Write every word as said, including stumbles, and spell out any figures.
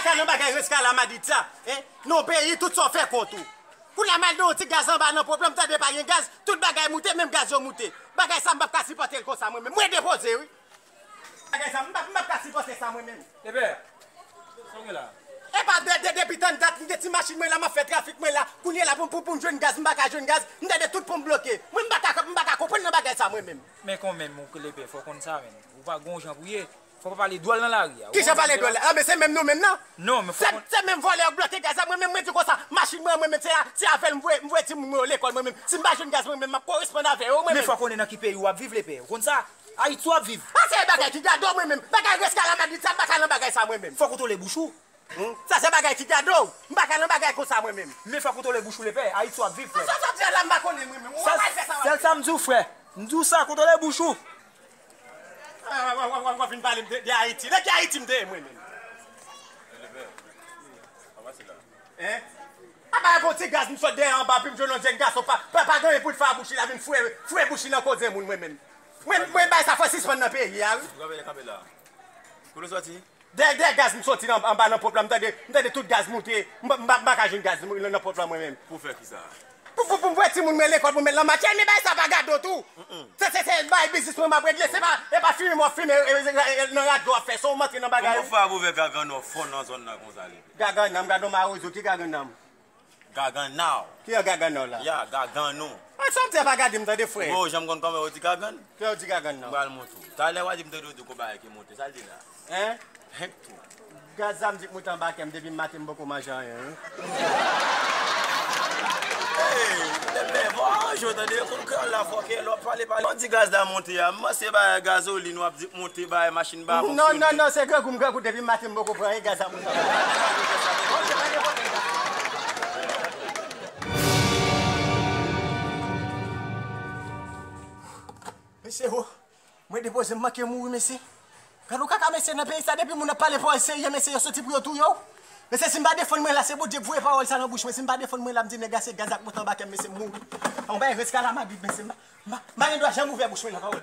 Sa nan bagay reska la Madrid sa, en? Nan peyi, tout sa w fè kont ou. Kounye a m al nan yon ti gaz anba nan pwòp la, m tande pa gen gaz, tout bagay moute, menm gaz yo moute. Bagay sa, m p ap ka sipòte l konsa, mwen menm. Mwen depoze, wi. Bagay sa, m p ap, m p ap ka sipòte sa, mwen menm. Epè, sa w gen la? Epa, de, de, depi tann dat, m gen ti machin mwen la, m ap fè trafik mwen la. Kounye a la, pou, pou, pou m jwenn gaz, m pa ka jwenn gaz, m tande tout ponp bloke. Mwen, m pa ka, m pa ka konprann nan bagay sa, mwen menm. Men kanmenm, mon lepè, fò w konn sa, menm. Ou pa gon jan pou ye. Fò pa pale dwòl nan lari a. Kijan pale dwòl la? A, men se menm nou menm nan. Non, men fò... Se, se menm vòlè yo k bloke gaz la. Mwen menm, mwen di konsa, machin mwen, mwen menm, se a, se avè l m voye, m voye timoun mwen yo lekòl, mwen menm. Si m pa jwenn gaz, mwen menm, m ap koresponn avè yo, mwen menm. Men fò konnen nan ki peyi w ap viv, lepè. Ou konn sa? Ayiti w ap viv. A, se bagay ki gade w, mwen menm. Bagay reska la Madrid sa, m pa ka nan bagay sa, mwen menm. Fò w kontwole bouch ou. Hmm? Sa se bagay ki gade w. M pa ka nan bagay konsa, mwen menm. Men fò w kontwole bouch ou, lepè. Ayiti w ap viv, frè. Sa w ap di a la, m pa konnen, mwen menm. Ou pa fè sa w ap di. Sèl sa m di w, frè. M di w sa, kontwole bouch ou. W ap vin pale m de, de Ayiti. Nan ki Ayiti m te ye mwen menm? Hein? Apa yon ti gaz m sot dèyè anba, pi m jwenn yon jèn gason pa, pa, pa gen anyen pou l fè a bouch li, la vin foure, foure bouch li nan koze moun mwen menm. Mwen, mwen bay sa fò sispann nan peyi a, wi. Kanpe la, kanpe la. Kote w soti? Dèyè, dèyè gaz m soti nan, anba nan ponp la, m tande, m tande tout gaz moute, m pa, m pa, m pa ka jwenn gaz nan, nan ponp la mwen menm. Pou fè kisa? Pou, pou, pou m voye timoun mwen lekòl, pou m met lan match, men bagay sa pa gade w tou. Se, se, se bagay biznis mwen m ap regle, se pa, e pa fimen m w ap fimen, e, e, e, nan radyo w ap fè, se w m antre nan bagay. Kòman w fè ap ouvè gagann w fò nan zòn nan konsa, lepè? Gagann nan, m gade w mawozo, ki gagann nan? Gagann nan. Ki an gagann nan la? Ya, gagann nou. A, sa w ap di a pa gade m tande, frè. Ou janm konn kòman yo di gagann? Ki yo di gagann nan? M pral montre w. Talè w a di m tande w di gon bagay ki monte, sa l di la? Hein? Gaz a m di k moute anba kè m, depi m maten m poko manje anyen, wi. Hey, lepè, bon, aranje w tande, konn kreyòl la fò ke lè w ap pale, pale. Ou di gaz la monte a, m panse bagay gazolin w ap di k monte, bagay machin ba fonksyone. Non, non, non, se grangou m grangou, depi m maten m poko pran anyen, gaz a monte anba kè m. Mesye, ho. Mwen depoze m manke mouri, mesye. Gade yon kaka, mesye, nan peyi sa, depi moun ap pale pawòl serye, mesye, yo soti pou yo touye w. Mesye, si m pa defann mwen la, se Bondye k voye pawòl sa nan bouch mwen. Si m pa defann mwen la, m di nèg la se gaz ak motò anba kè m, mesye, m mouri. Yon bagay reska la Madrid, mesye, m pa, m pa, m pa gen dwa janm ouvè bouch mwen nan pawòl.